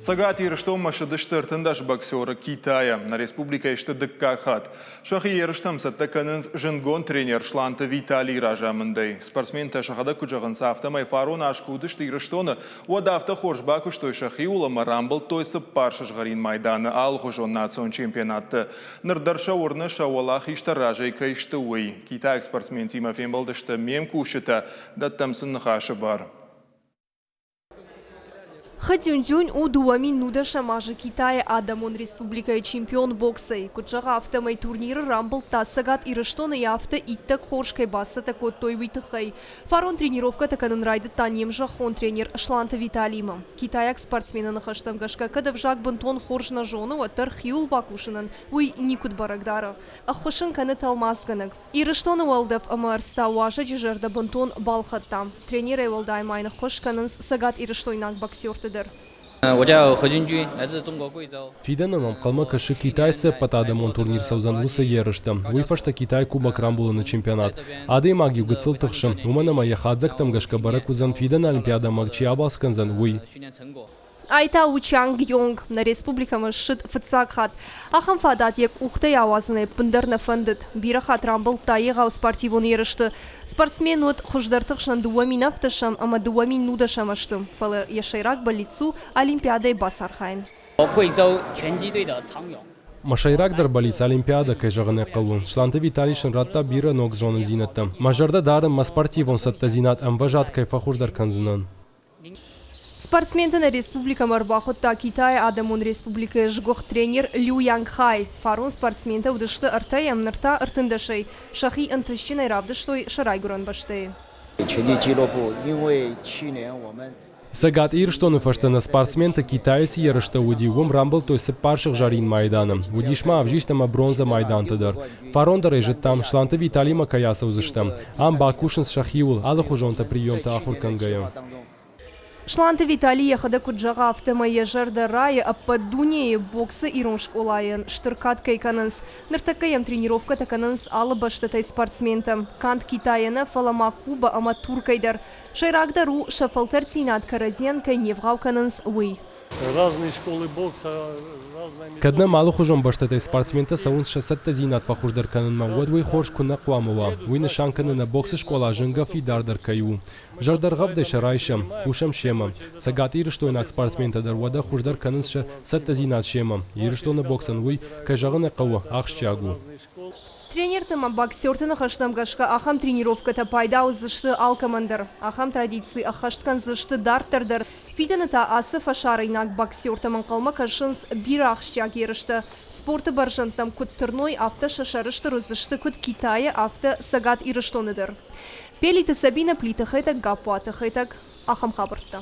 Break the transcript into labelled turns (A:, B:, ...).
A: Цӕгат Ирыстонмӕ ссыдысты 13 боксеры Китайӕ. Нӕ республикӕйы сты дыккаг хатт. Сӕхи ерыстӕм цӕттӕ кӕнынц зындгонд тренер Сланты Виталийы разамындӕй. Спортсментӕ сӕхӕдӕг куыд зӕгъынц, афтӕмӕй фарон аз куы уыдысты Ирыстоны, уӕд афтӕ хорз бакуыстой сӕхиуыл ӕмӕ рамбылдтой цыппар сызгъӕрин майданы алыхуызон национ чемпионатты. Ныр дӕр сӕ уырны, сӕ уӕлахизтӕ разӕй кӕй сты, уый. Китайаг спортсментимӕ фембӕлдысты ме мкусджытӕ, дӕттӕм сын ныхасы бар.
B: Хэ Цзюньцзюнь у 2010 азы Китайы Адӕмон Республикӕйы чемпион боксӕй. Куыд зӕгъы, афтӕмӕй турниры рамбылдта Цӕгат Ирыстоны йӕ афтӕ иттӕг хорз кӕй бацӕттӕ кодтой, уый тыххӕй. Фарон тренировкӕтӕ кӕнын райдыдта не мзӕххон тренер Сланты Виталиимӕ. Китайаг спортсмены ныхӕстӕм гӕсгӕ, кӕд ӕвзаг бынтон хорз нӕ зоны, уӕддӕр хиуыл бакусынӕн уый никуыд бӕрӕг дары. Ӕххуыс ын кӕны тӕлмацгӕнӕг. Ирыстоны уӕлдӕф ӕмӕ ӕрдз та уазӕджы зӕрдӕ бынтон балхӕдта. Тренерӕй уӕлдай ма йын ӕххуыс кӕнынц цӕгатирыстойнаг боксерты дӕр.
C: Фидӕны мӕм ӕнхъӕлмӕ кӕсы Китайы цы ӕппӕтадӕмон турнир цӕудзӕн, уыцы ерыстӕ. Уый фӕстӕ Китайы Кубок рамбулыны чемпионат. Адӕймаг иу гыццыл тыхсы, уымӕн ӕмӕ йӕ хатдзӕгтӕм гӕсгӕ бӕрӕг уыдзӕн фидӕны Олимпиадӕмӕ чи абалц кӕндзӕн, уый.
B: Ай та у Чанг Йонг, нӕ республикӕмӕ ссыд фыццаг хатт. Ахӕм фадат йӕ къухтӕй ауадзын ӕппындӕр нӕ фӕндыд. Бирӕ хатт рамбылдта егъау спортивон ерысты. Спортсмен уыд хуыздӕрты хсӕн 2007 ӕмӕ 2010 ӕзты, фӕлӕ йӕ сӕйраг бӕллиц у Олимпиадӕйы бацархайын.
C: Мӕ сӕйрагдӕр бӕллиц Олимпиадӕ, кӕй зӕгъын ӕй хъӕуы. Сланты Виталий сын радта бирӕ ног зонындзинӕдтӕ. Мӕ зӕрдӕ дарын, мӕ спортивон цӕттӕдзинад ӕмвӕзад кӕй фӕхуыздӕр кӕндзынӕн.
B: Спортсменты нӕ республикӕмӕ ӕрбахуыдта Китайы Адӕмон Республикӕйы сгуыхт тренер Лю Янгхай. Фарон спортсментӕ уыдысты ӕртӕйӕм, ныр та ӕртындӕсӕй. Сӕхи ӕнтыстджынӕй равдыстой сӕ райгуырӕн бӕстӕйы.
C: Цӕгат Ирыстоны фӕстӕ нӕ спортсментӕ Китайы цы ерыстӕ уыди, уым рамбылдтой цыппар сыгъзӕрин майданы. Уыдис ма ӕвзист ӕмӕ бронзӕ майдантӕ дӕр. Фарон дӕр ӕй зыдтам, Сланты Виталимӕ кӕй ацӕудзыстӕм. Ам бакусынц сӕхиуыл, алыхуызонтӕ приемтӕ ахуыр кӕнгӕйӕ.
B: Сланты Витали йӕхӕдӕг куыд зӕгъы, афтӕмӕй йӕ зӕрдӕ райы ӕппӕт дунейы боксы ирон скъолайӕн стыр кад кӕй кӕнынц. Ныртӕккӕ йӕм тренировкӕтӕ кӕнынц алы бӕстӕтӕй спортсментӕ. Канд Китайӕ нӕ, фӕлӕ ма Куба ӕмӕ Туркӕй дӕр. Сӕйрагдӕр у, сӕ фӕлтӕрддзинад кӕрӕдзийӕн кӕй не вгъау кӕнынц, уый.
C: Кӕд нӕм алыхуызон бӕстӕтӕй спортсментӕ цӕуынц сӕ цӕттӕдзинад фӕхуыздӕр кӕнынмӕ, уӕд уый хорз куы нӕ хъуамӕ уа. Уый нысан кӕны, нӕ боксы скъола зынгӕ фидардӕр кӕй у. Зӕрдӕргъӕвдӕй сӕ райсӕм, кусӕм семӕ. Цӕгатирыстойнаг спортсментӕ дӕр уӕдӕ хуыздӕр кӕнынц сӕ цӕттӕдзинад семӕ. Ирыстоны боксӕн уый, кӕй зӕгъын ӕй хъӕуы, ахсджиаг у.
B: Тренерты ӕмӕ боксерты ныхӕстӕм гӕсгӕ ахӕм тренировкӕтӕ пайда уыдзысты алкӕмӕн дӕр. Ахӕм традици ӕххӕст кӕндзысты дарддӕр дӕр. Фидӕны та ацы фӕсарӕйнаг боксертӕм ӕнхъӕлмӕ кӕсынц бирӕ ахсджиаг ерыстӕ. Спорты бӕрзӕндтӕм куыд тырной, афтӕ сӕ сӕрыстыр уыдзысты куыд Китайы, афтӕ Цӕгат Ирыстоны дӕр. Пелиты Сабинӕ, Плиты Хетӕг, Гаппуаты Хетӕг. Ахӕм хабӕрттӕ.